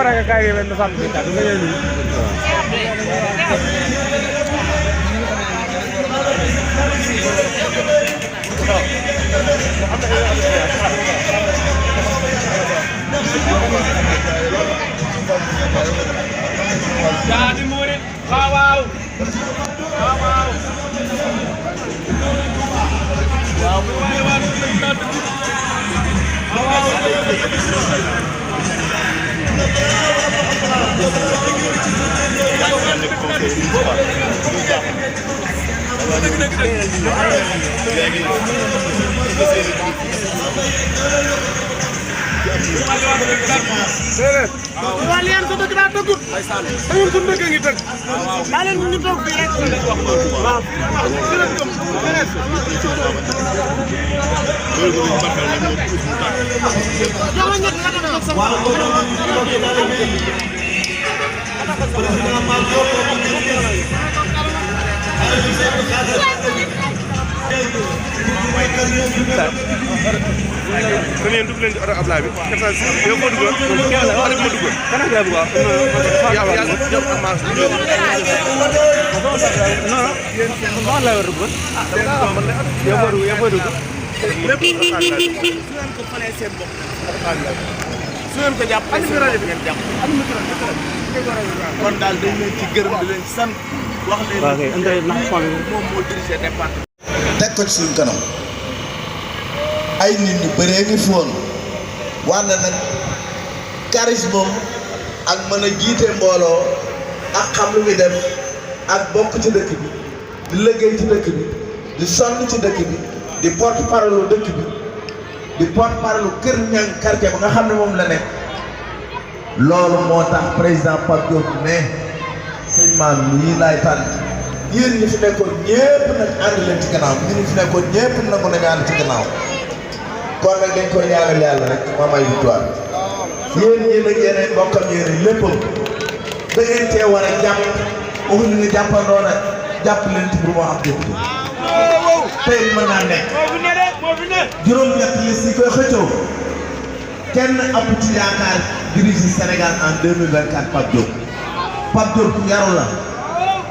baraka kaay ngeen na sant ka nga ñëw Jadi murid wow. Kalian sudah kita tegur. Kalian sudah kita tegur. Kalian ñu tok fi rek. Waaw. Kalian dugg leen ci oto Ablaye bi yow ko duggoon kenn la wax ma duggoon kan ak bu baax ya jox avance non yeen ma la war duggoon dama xam man yow ko dugg lepp ko falé seen bokk su ngeen ko japp ngeen japp kon dal dañ leen ci gërëm di leen sant wax leen moom moo dirigé département teg ko ci suñu kanam ay nit ñu bëree ngi foon wante nag charisme ak mën a jiite mbooloo ak xam lu muy def ak bokk ci dëkk bi di liggéey ci dëkk bi di sonn ci dëkk bi di porte parole dëkk bi di porte parole kër ñang quartier ba nga xam ne moom la nekk loolu moo tax président Pape Diop ne sëñ maam nii laay tànn yéen ñi fi nekkoon ñépp nag ànd leen ci gannaaw ñi fi nekkoon ñépp nangu nañu ànd ci gannaaw kon nag dañ koy ñaanal yàlla rek ma may victoire yéen ñi nag yeneen mbokkam yéen léppam da ngeen cee war a jàpp waxuñu nga jàppandoo nag jàpp leen ci pour moo am député tey mën naa nekk juróom-ñett liste yi koy xëccoo kenn ëpp ci yaakaar diriger Sénégal en 2024 Pape Diop Pape Diop ku yaru la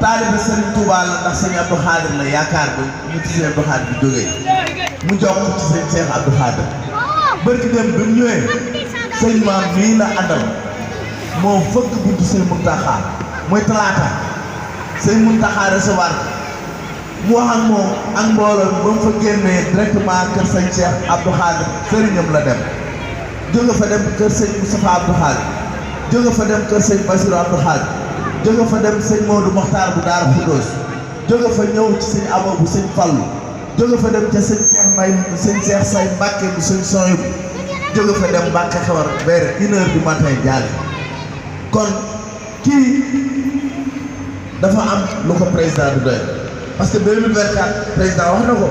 taalibe Serigne Touba la ndax sëñ Abdou Khadir la yaakaar ba ñu ci sëñ Abdou Khadir bi jógee mu jox ko ci sëñ Cheikh Abdou Khadir bërki dem bi mu ñëwee sëñ maam mii la àndal moo fëgg buntu sëñ Mountakha mooy talaata sëñ Mountakha recevoir mu wax ak moom ak mbooloo ba mu fa génnee directement kër sëñ Cheikh Abdou Khadir sëriñam la dem jóge fa dem kër sëñ Moustapha Abdou Khadir jóge fa dem kër sëñ Bassirou Abdou Khadir jóge fa dem sëñ Modou Mokhtar bu Daara Khoudoss jóge fa ñëw ci sëñ Abo bu sëñ Fallou jóge fa dem ca sëñ Cheikh Mbaye sëñ Cheikh Say Mbacke bu sëñ Soyib jóge fa dem Mbacke xewar vers 1h du matin jaale kon kii dafa am lu ko président du doy parce que 2024 président wax na ko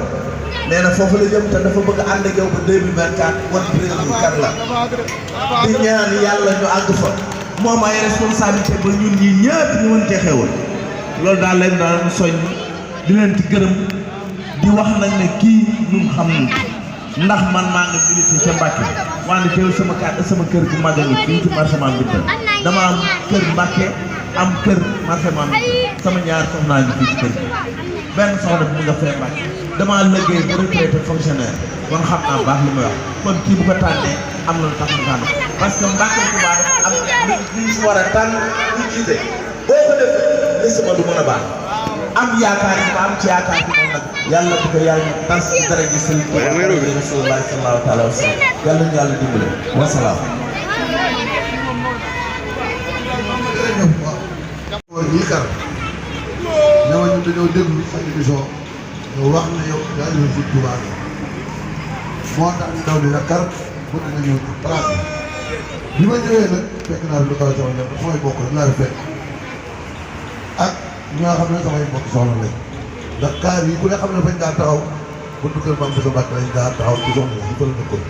nee na foofu la jëm te dafa bëgg a ànd ak yow ba 2024 wan président bi kan la di ñaan yàlla ñu àgg fa moom ay responsabilité ba ñun ñii ñëpp ñu mën cee xewal loolu daal leen daan soññ di leen ci gërëm di wax nag ne kii ñun xam ni ndax man maa ngi milité ca Mbacke wante teew sama kër gu mag a ngi fii ci marché Mame Binta dama am kër Mbacke am kër marché Mame Binta sama ñaar soxnaa ngi fii ci kër gi benn soxna bi mu nga fee Mbacke damaa liggéey ba retraité fonctionnaire kon xam naa baax li may wax kon kii bu ko tànnee am na lu tax mu tànn parce que Mbacke Touba dafa am li si war a tànn ñu jiite boo ko defee liste ma du mën a baax am yaakaar yi ma am ci yaakaar bi moom nag yàlla bu ko yàlla tas ci dara gi sëriñ bi Rasulullah sallallahu taala wa sallam yàlla ñu yàlla dimbale wasalaam ñii kar ñoo ñu dañoo déglu sa émission yow wax na yow yaa ngi fi Touba moo tax ñu daw di la kar bëgg nga ñëw ci place bi ma ñëwee nag fekk naa lu kaw sama ñëpp samay bokk rek laa fekk ak ñi nga xam ne samay mbokk soxna lañ ndax kaar yi ku ne xam ne fañ daa taxaw buntu kër Mame Bousso Mbacké lañ daa taxaw ci soxna si fa la dëkkoon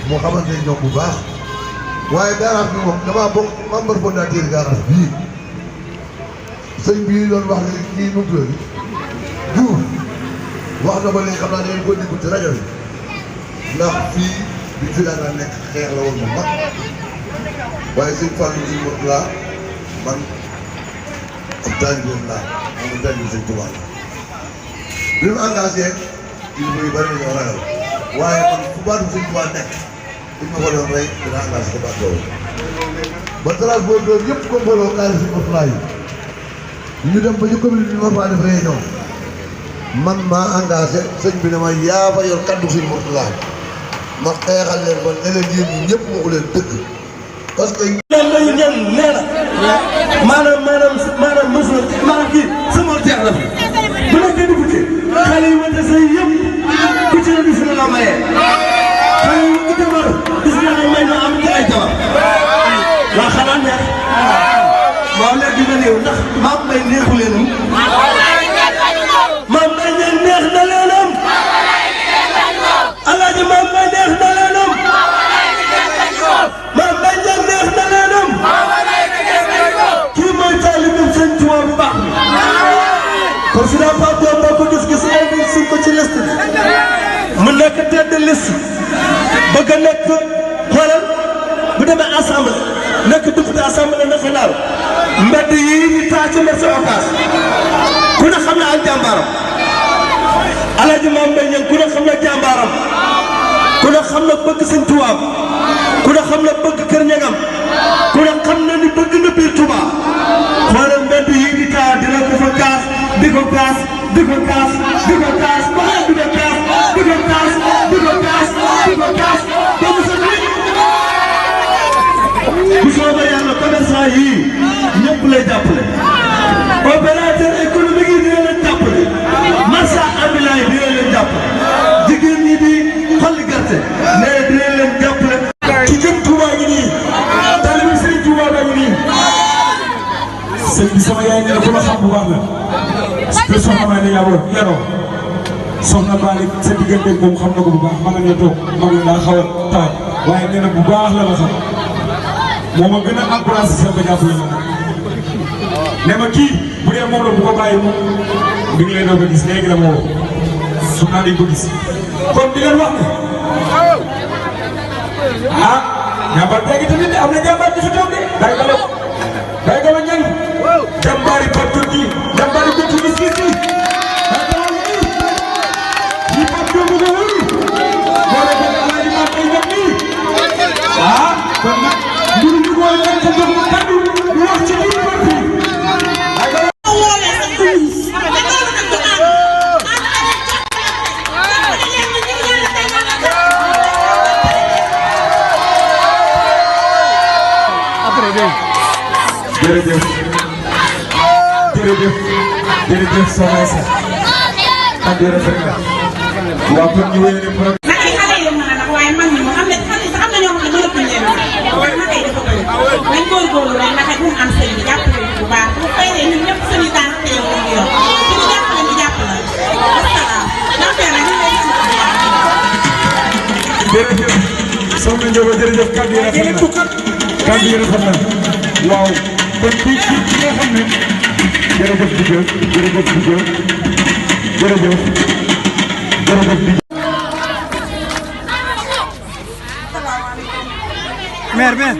moo xamante ne ñoom bu baax waaye garage bi moom damaa bokk membre fondateur garage bii sëñ bii doon wax léegi kii nu mu tudd Diouf wax na ba léegi xam naa ne ngeen ko déglu ci rajo bi ndax fii bi fi daan nekk xeex la woon mu mag waaye sëñ Fallou si mot laa man ab taalibeem laa moom taalibe sëñ Tuubaa la bi mu engagé kilifa yu bëri dañoo ragal waaye man fu baatu sëñ Tuubaa nekk buñ ma ko doon rey dina engagé ko baat boobu ba transporteur yëpp kombaloo kaari si mot laa yi ñu dem ba ñu commune bi ma faa def réunion man maa engagé sëñ bi ne ma yaa fa yor kaddu sëñ mot laa ma xeexal leen ba ne leen yéen ñi ñëpp waxu leen dëgg parce que. Mbaye Niang nee na maanaam mesure maanaam kii sama teex la fi bu nekk député xale yi wante say yëpp ku ci ne gis na la maye xale yi ku jabar gis na la may na am ci ay jabar waa xanaa neex waaw léegi dina néew ndax maam may neexu leenam maam may neex na leenam alaaji maam may neex na leenam maam may neex na leenam kii mooy taalibeem Sëñ Tuubaa bu baax bi président Pape Diop boo ko gis-gis investi ko ci liste bi mu nekk tête de liste bëgg a nekk xoolal bu demee assemblée nekk député assemblée nationale mbedd yi ñu taa ci marché Ocass ku ne xam na ak jàmbaaram Alaaji Maam Mbaye Niang ku ne xam na jàmbaaram ku ne xam na bëgg Sëñ Tuubaa ku ne xam na bëgg Kër Ñagam ku ne xam na ni bëgg na biir Touba xoolal mbedd yi ñu taa dina ko fa kaas di ko kaas di ko kaas di ko kaas ba di ko kaas di ko kaas di ko kaas di ko kaas ba mu sa bu soobee yàlla commerçant yii ñëpp lay jàppale opérateur économique yi dina leen jàppale marchand ambulant yi dina leen jàppale jigéen ñi di xolli gerte nee dina leen jàppale ci jëm Touba gi nii taalibe Sëriñ Touba ba ngi nii sëñ bi sama yaay ne ku la xam bu baax la te soxna maa ne yaroo soxna Bali sa diggante moom xam na ko bu baax ma nga ne toog ma nga daa xaw a taaj waaye nee na bu baax la ma xam moo ma gën a encouragé seen ba jàppale ma ne ma kii bu dee moom la bu ko bàyyi moom mi ngi leen doon ko gis léegi la ma woo su naa dañ ko gis kon di leen wax ne ah jàmbaar léegi tamit am na jàmbaar bi fi toog de day galo ñang jàmbaari partout gi jàmbaari bëtu gis-gis gi day galo ñi ñi partout bu ko wëru moo la ko Alaaji Maam Mbaye Niang nii ah kon nag mbir mi mooy lan ko jox ma kaddu ñu wax ci biir parti jërëjëf soxna si kaddu rafet na waa kon ñu wéy ne programme nag ay xale yu mën a nag waaye mag ñi moom am na xale sax am na ñoo xam ne mënatuñ leen waaye nag ay dafa bëri nañ góorgóorlu rek ndax bu mu am sëñ bi jàppale bu baax bu xëyee ñun ñëpp suñu tànk te yow lañu yor ci ñu jàppale ñu jàppale wasalaam ndaxte nag ñu lay jërëjëf soxna Ndiobo jërëjëf kaddu yi rafet na kaddu yi rafet na waaw kon kii nga xam ne jërëjëf jërëjëf maire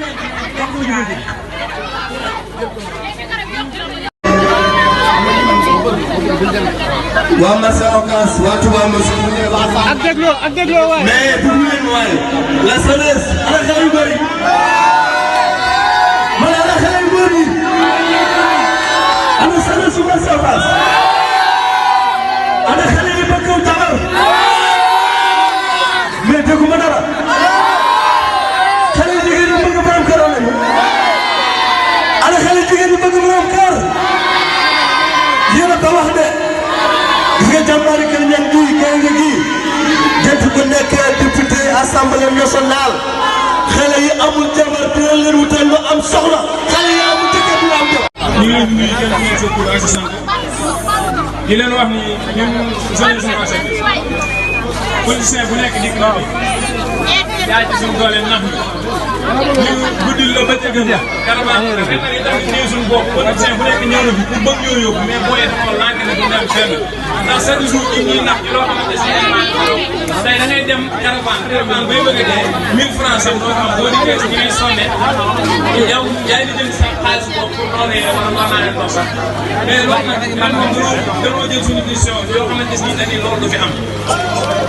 waa marché Ocass waa Touba Mosquée ak dégloo waay mais pour ñu leen waay la jeunesse ana xale yu bëri man ana xale yu bëri ana jeunesse su marché Ocass ana xale yi bëgg jabar mais dégguma dara xale jigéen yi bëgg borom kër lañu ana xale jigéen yi bëgg borom kër yéen a ko wax de gis nga jàmbaari Kër Niang gi kay nga gi jant bu nekk député assemblée nationale xale yi amul jabar dina leen wutal lu am soxla xale yi amul jëkkër dina am jabar. ñu ngi leen di nuyu kenn ku nekk sa tur ak sa sant di leen wax ni ñun jeunesse Ocass politicien bu nekk dikk na fi jaay ci suñu doole nax ñu guddil la ba jëgëm caravane benn yi tamit ñëw suñu bopp politicien bu nekk ñëw na fi pour bëgg ñoo yóbbu mais booyee dafa lànk ne du dem dem fenn ndax chaque jour yi ñuy nax ci loo xamante si ay man tey da ngay dem caravane bay bëgg a dee 1000 francs sax doo xam boo dikkee si ñi ngay sonne yow yaay di jënd sa xaalis bopp pour doole wala nga naa leen sax mais loolu nag man moom dañoo jël suñu décision yoo xamante si dañuy loolu du fi am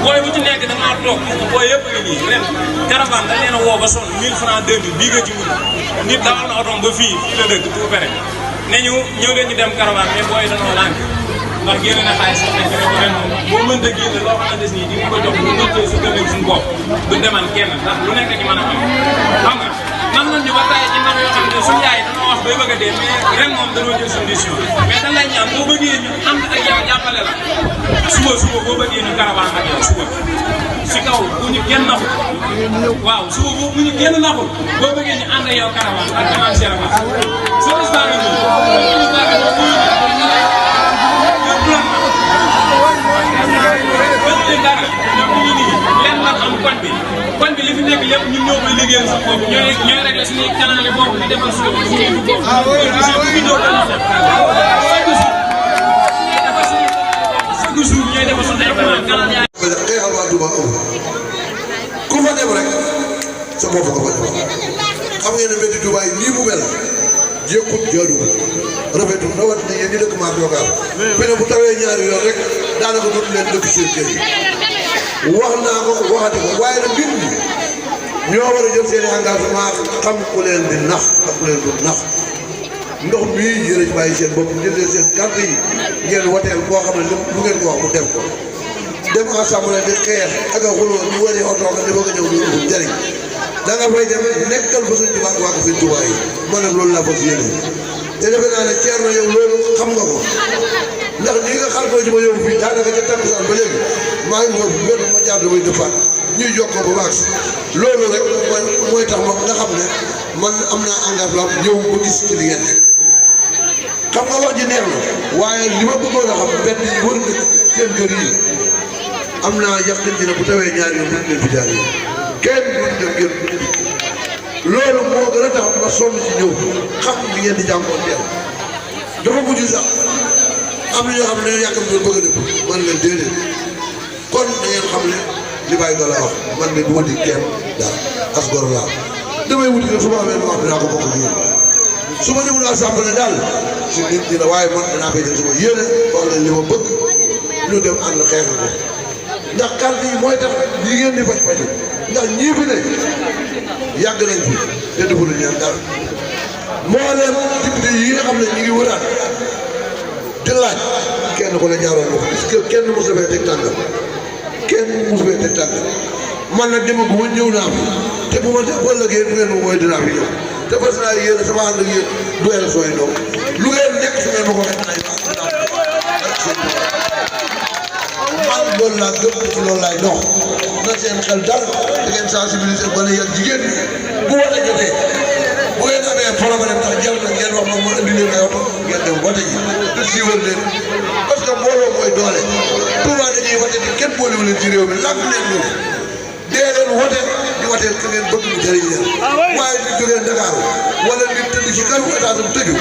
booy bu ci nekk damaa toog booy yëpp ngi nii ren caravane dañ leen a woo ba sonn 1000 francs 2000 bii nga ci wut nit dawal na otom ba fii la dëkk tout pare ne ñu ñëw leen ñu dem caravane mais booy danoo lànk ndax génne na xaalis sax nañ ko ne ko ren moom boo mënta génne loo xamante ni di nga ko jox lu nëttee sa gën suñu bopp du deman kenn ndax lu nekk ci mën a am xam nga man nañ ñu ba tey ci ndax yoo xam ne suñu yaay dañoo wax bay bëgg a dee mais ren moom dañoo jël suñu décision mais dañ lay ñaan boo bëggee ñu ànd ak yow jàppale la suba boo bëggee ñu caravane ak yow suba si kaw bu ñu kenn naxul waaw suba bu ñu kenn naxul boo bëggee ñu ànd ak yow caravane ak maam Cheikh Ba soo gis naa koñ bi li fi nekk lépp ñun ñoo koy liggéeyal sa bopp ñooy réglé suñuy canal bopp di defal suñu bopp chaque jour ñooy defal suñu ay canal yaay xeexal waa Touba amul ku fa dem rek sa bopp nga fa dem xam ngeen ne mbeddi Touba yi nii mu mel jékkut jaaduwul rafetul rawatina yéen ñi dëkk Mar Diokar fi ne bu tawee ñaari yoon rek daanaka dootu leen dëkk seen kër yi wax naa ko waxati ko waaye nag nit ñi ñoo war a jël seen i engagement xam ku leen di nax ak ku leen du nax ndox mii yéen a ci bàyyi seen bopp jëlee seen carte yi ngeen wateel koo xam ne lu ngeen ko wax mu def ko dem assemblée di xeex ak a xuloo ñu wari oto nga dafa nga ñëw ñu fu jëriñ da nga fay dem nekkal fa suñ Tuubaa waa ko suñ Tuubaa yi man nag loolu laa fas yéene te defe naa ne Thierno yow loolu xam nga ko ndax nii nga xartoo ji ma yow fii daanaka ca takkusaan ba léegi maa ngi woon benn ma jaar damay dëppaat ñuy jokkoo ba baax loolu rek mooy tax ma nga xam ne man am naa engagement ñëw ba gis ci li ngeen nekk xam nga wax ji neex na waaye li ma bëggoon a xam benn yi wër na seen kër yi am naa yàqin ci ne bu tawee ñaari yoon leen fi jaar yi kenn duñ dem kenn loolu moo gën a tax ma sonn ci ñëw xam li ngeen di jàngoon teel dafa mujj sax am na ñoo xam ne dañoo yàkkam doon bëgg a def man leen déedéet kon da ngeen xam ne li bàyyi ko laa wax man de du ma di kenn daal as gor laa damay wuti ne su ma amee lu wax dinaa ko bokk ak yéen su ma demul assemblée daal si nit ñi la waaye man dinaa koy def su ma yéene wax leen li ma bëgg ñu dem ànd xeex ko ndax carte yi mooy tax ñi ngeen di faj faju ndax ñii fi ne yàgg nañ fi te defuñu leen dara moo leen député yi nga xam ne ñu ngi wëraat di laaj kenn ku ne jaaroon na ko parce que kenn mosu fee teg tànkam kenn mosu fee teg tànkam man nag dema bu ma ñëw naa fi te bu ma ëllëgee du ngeen ma mooy dinaa fi ñëw te fas naa yéen sama ànd ak yéen du élection yi doom lu ngeen nekk su ngeen ma ko xet nay man loolu laa gëm ci loolu laay dox na seen xel dal da ngeen sensibiliser ba ne yéen jigéen ñi bu wote jotee bu ngeen amee problème tax jar na ngeen wax ma indi leen ay oto ngeen dem wote ji te siiwal leen parce que mbooloo mooy doole Touba dañuy wote di kenn boolewu leen ci réew mi làkk leen loolu dee leen wote di woteel ka ngeen bëgg mu jëriñ leen waaye di jógee Dakar wala nit tëdd ci kaw état am tëju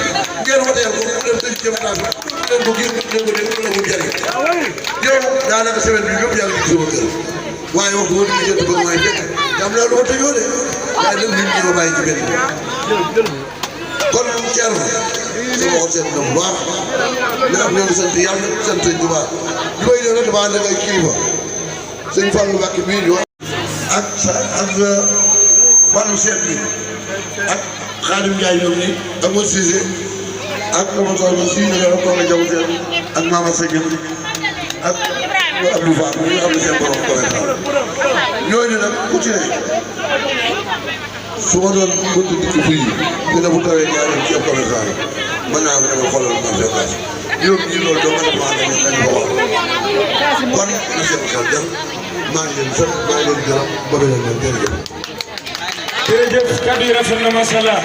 ngeen woteel ko mu dem tëju ci état bi leen ko gis leen ko dégg la mu jëriñ yow daanaka semaine bi yëpp yaa ngi ci sama kër waaye waxtu woo di jot bëgg mooy fekk am naa lu ma tëjoo de waaye nag nit ñi ma bàyyi ci benn kon Thierno sama xol seet na bu baax li am ñoo ngi sant yàlla sant sëñ bu baax li may ñëw nag dama ànd ak ay kilifa sëñ Fallou Mbacke bii ñu ak Fallou Seet bi ak Khadim Ndiaye ñoom nii ak Mor Cissé ak dama soxla si ñu yor toog a jaw seen ak Mama Seck ak Abdou Fall ñi nga xam ne seen borom commerçant ñooñu nag ku ci ne su ma doon bëgg dikk fii dina bu tawee ñaari ci commerçant yi mën naa ko demal xoolal ma fekkaat ñoom ñii loolu doo mën a maa dañu ko wax kon na seen xel dem maa ngi leen sant maa ngi leen gërëm ba beneen yoon jërëjëf. jërëjëf kaddu yi rafet na macha allah.